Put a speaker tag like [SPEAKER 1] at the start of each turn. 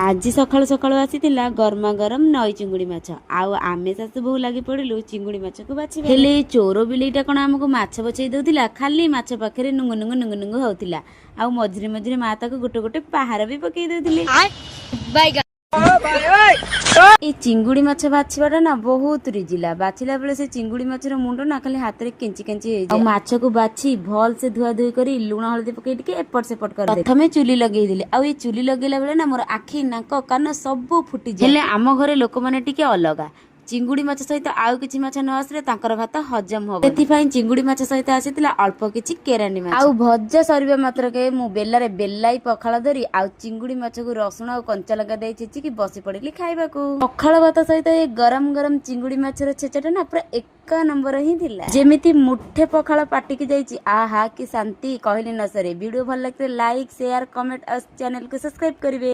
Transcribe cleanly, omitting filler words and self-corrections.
[SPEAKER 1] ଆଜି ସକାଳୁ ସକାଳୁ ଆସିଥିଲା ଗରମା ଗରମ ନଈ ଚିଙ୍ଗୁଡ଼ି ମାଛ। ଆଉ ଆମେ ଶାଶୁ ବୋହୂ ଲାଗି ପଡ଼ିଲୁ ଚିଙ୍ଗୁଡ଼ି ମାଛକୁ ବାଛିବା। ହେଲେ ଏ ଚୋର ବିଲେଇଟା କ'ଣ ଆମକୁ ମାଛ ବଛେଇ ଦଉଥିଲା? ଖାଲି ମାଛ ପାଖରେ ନୁଙ୍ଗୁ ନୁଙ୍ଗୁ ନୁଙ୍ଗୁ ନୁଙ୍ଗୁ ହଉଥିଲା ଆଉ ମଝିରେ ମଝିରେ ମା ତାକୁ ଗୋଟେ ଗୋଟେ ପାହାର ବି ପକେଇ ଦଉଥିଲେ। ଏଇ ଚିଙ୍ଗୁଡ଼ି ମାଛ ବାଛିବାଟା ନା ବହୁତ ରିଜିଲା। ବାଛିଲା ବେଳେ ସେ ଚିଙ୍ଗୁଡ଼ି ମାଛର ମୁଣ୍ଡ ନା ଖାଲି ହାତରେ କେଞ୍ଚି କେଞ୍ଚି ହେଇଯାଏ। ଆଉ ମାଛକୁ ବାଛି ଭଲ ସେ ଧୁଆ ଧୁଇ କରି ଲୁଣ ହଳଦୀ ପକେଇ ଟିକେ ଏପଟ ସେପଟ କରିଦେଲି। ପ୍ରଥମେ ଚୁଲି ଲଗେଇଦେଲି। ଆଉ ଏଇ ଚୁଲି ଲଗେଇଲା ବେଳେ ନା ମୋର ଆଖି, ନାକ, କାନ ସବୁ ଫୁଟିଯାଏ। ହେଲେ ଆମ ଘରେ ଲୋକମାନେ ଟିକେ ଅଲଗା। ଚିଙ୍ଗୁଡ଼ି ମାଛ ସହିତ ଆଉ କିଛି ମାଛ ନ ଆସିଲେ ତାଙ୍କର ଭାତ ହଜମ ହବ। ସେଥିପାଇଁ ଚିଙ୍ଗୁଡ଼ି ମାଛ ସହିତ ଆସିଥିଲା ଅଳ୍ପ କିଛି କେରାଣ୍ଡି ମାଛ। ଆଉ ଭଜା ସରିବା ମାତ୍ରକେ ମୁଁ ବେଲାରେ ବେଲାଇ ପଖାଳ ଧରି ଆଉ ଚିଙ୍ଗୁଡ଼ି ମାଛକୁ ରସୁଣ ଆଉ କଞ୍ଚା ଲଙ୍କା ଦେଇ ଛେଚିକି ବସି ପଡିଲି ଖାଇବାକୁ। ପଖାଳ ଭାତ ସହିତ ଏ ଗରମ ଗରମ ଚିଙ୍ଗୁଡ଼ି ମାଛର ଛେଚାଟା ନା ପୁରା ଏକ ନମ୍ବର ହିଁ ଥିଲା। ଯେମିତି ମୁଠେ ପଖାଳ ପାଟିକି ଯାଇଛି, ଆହା କି ଶାନ୍ତି, କହିଲେ ନ ସରେ। ଭିଡିଓ ଭଲ ଲାଗିଥିଲେ ଲାଇକ୍, ସେୟାର, କମେଣ୍ଟ ଆଉ ଚ୍ୟାନେଲକୁ ସବସ୍କ୍ରାଇବ କରିବେ।